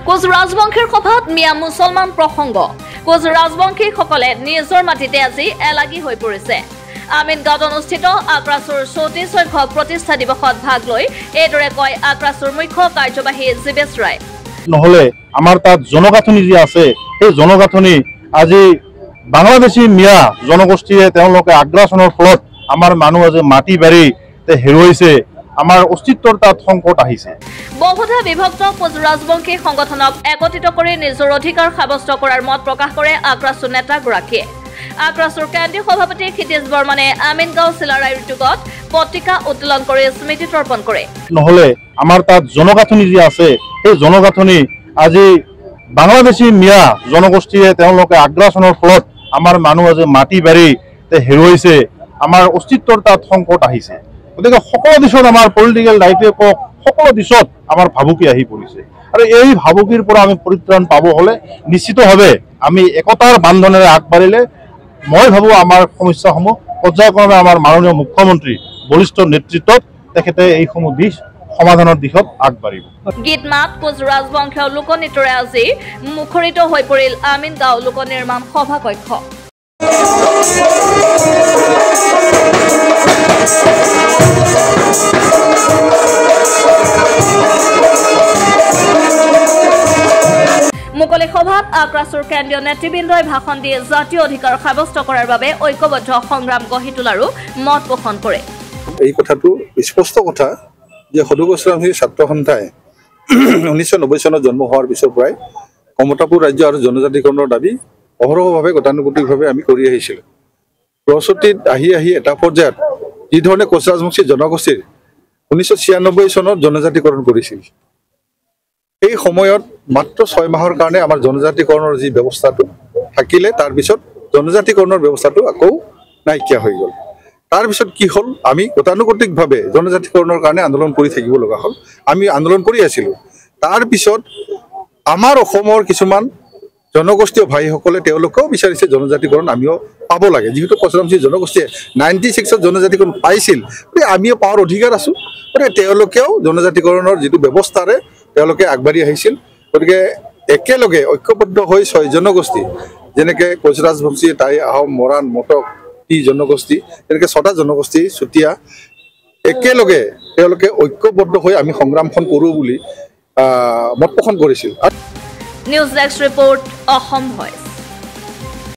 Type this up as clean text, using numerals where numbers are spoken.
কোচ ৰাজবংশীৰ সভাত মিয়া মুছলমান প্ৰসংগ। কোচ ৰাজবংশীসকলে নিজৰ মাটিতে আজি এলাগী হৈ পৰিছে। আমিনগাঁৱত অনুষ্ঠিত আক্ৰাছুৰ 34 সংখ্যক প্ৰতিষ্ঠা দিৱসত ভাগ লৈ এইদৰে কয় আক্ৰাছুৰ মুখ্য কাৰ্যবাহী জীৱেশ ৰায়। নহলে আমাৰ তাত জনগাঁথনি যি আছে, সেই জনগাঁথনি আজি বাংলাদেশী মিয়া জনগোষ্ঠীয়ে তেওঁলোকে আগ্ৰাসনৰ ফলত আমাৰ মানুহ আজি মাটি বাৰী হেৰুৱাইছে, আমাৰ অস্তিত্বৰ তাত সংকট আহিছে। বহুধা বিভক্ত কোচ ৰাজবংশী সংগঠনক একত্ৰিত কৰি নিজৰ অধিকাৰ সাব্যস্ত কৰাৰ মত প্ৰকাশ কৰে আক্ৰাছু নেতাগৰাকীয়ে। আক্ৰাছুৰ কেন্দ্ৰীয় সভাপতি ক্ষিতীশ বৰ্মনে আমিনগাঁও চিলাৰায়ৰ উদ্যোগত পত্ৰিকা উত্তোলন কৰি স্মৃতি তৰ্পণ কৰে। নহলে আমাৰ তাত জনগাঁথনি যি আছে, সেই জনগাঁথনি আজি বাংলাদেশী মিয়া জনগোষ্ঠীয়ে তেওঁলোকে আগ্ৰাসনৰ ফলত আমাৰ মানুহ আজি মাটি বাৰী হেৰুৱাইছে, আমাৰ অস্তিত্বৰ তাত সংকট আহিছে। গতিকে সকলো দিশত আমাৰ পলিটিকেল লাইফে কওক, সকলো দিশত আমাৰ ভাবুকি আহি পৰিছে। আৰু এই ভাবুকিৰ পৰা আমি পৰিত্ৰাণ পাব হ'লে নিশ্চিতভাৱে আমি একতাৰ বান্ধোনেৰে আগবাঢ়িলে মই ভাবোঁ আমাৰ সমস্যাসমূহ পৰ্যায়ক্ৰমে আমাৰ মাননীয় মুখ্যমন্ত্ৰী বলিষ্ঠ নেতৃত্বত তেখেতে এইসমূহ দিশ সমাধানৰ দিশত আগবাঢ়িব। গীত মাত কোচ ৰাজবংশীয় লোকনৃত্যৰে আজি মুখৰিত হৈ পৰিল আমিনগাঁও লোক নিৰ্মাণ সভাকক্ষ। মুকলি সভাত আক্ৰাছুৰ কেন্দ্ৰীয় নেতৃবৃন্দই ভাষণ দি জাতীয় অধিকাৰ সাব্যস্ত কৰাৰ বাবে ঐক্যবদ্ধ সংগ্ৰাম গঢ়ি তোলাৰো মত পোষণ কৰে। এই কথাটো স্পষ্ট কথা যে সদৌ কোচ ৰাজবংশী ছাত্ৰ সন্থাই 1990 চনত জন্ম হোৱাৰ পিছৰ পৰাই কমতাপুৰ ৰাজ্য আৰু জনজাতিকৰণৰ দাবী অহৰহভাৱে গতানুগতিকভাৱে আমি কৰি আহিছিলোঁ। প্ৰস্তুতিত আহি আহি এটা পৰ্যায়ত যিধৰণে কোচ ৰাজবংশী জনগোষ্ঠীৰ 1996 চনত জনজাতিকৰণ কৰিছিল, সেই সময়ত মাত্ৰ 6 মাহৰ কাৰণে আমাৰ জনজাতিকৰণৰ যি ব্যৱস্থাটো থাকিলে, তাৰপিছত জনজাতিকৰণৰ ব্যৱস্থাটো আকৌ নাইকিয়া হৈ গ'ল। তাৰপিছত কি হ'ল, আমি গতানুগতিকভাৱে জনজাতিকৰণৰ কাৰণে আন্দোলন কৰি থাকিব লগা হ'ল, আমি আন্দোলন কৰি আছিলোঁ। তাৰপিছত আমাৰ অসমৰ কিছুমান জনগোষ্ঠীয় ভাইসকলে তেওঁলোকেও বিচাৰিছে জনজাতিকৰণ আমিও পাব লাগে, যিহেতু কোচ ৰাজবংশী জনগোষ্ঠীয়ে 96ত জনজাতিকৰণ পাইছিল, গতিকে আমিও পোৱাৰ অধিকাৰ আছোঁ। গতিকে তেওঁলোকেও জনজাতিকৰণৰ যিটো ব্যৱস্থাৰে তেওঁলোকে আগবাঢ়ি আহিছিল। গতিকে একেলগে ঐক্যবদ্ধ হৈ 6 জনগোষ্ঠী, যেনেকৈ কোচ ৰাজবংশী, টাই আহোম, মৰাণ, মটক, টি জনগোষ্ঠী, তেনেকৈ 6টা জনগোষ্ঠী চুতীয়া একেলগে তেওঁলোকে ঐক্যবদ্ধ হৈ আমি সংগ্ৰামখন কৰোঁ বুলি মত পোষণ কৰিছিল। News desk report, Assam voice.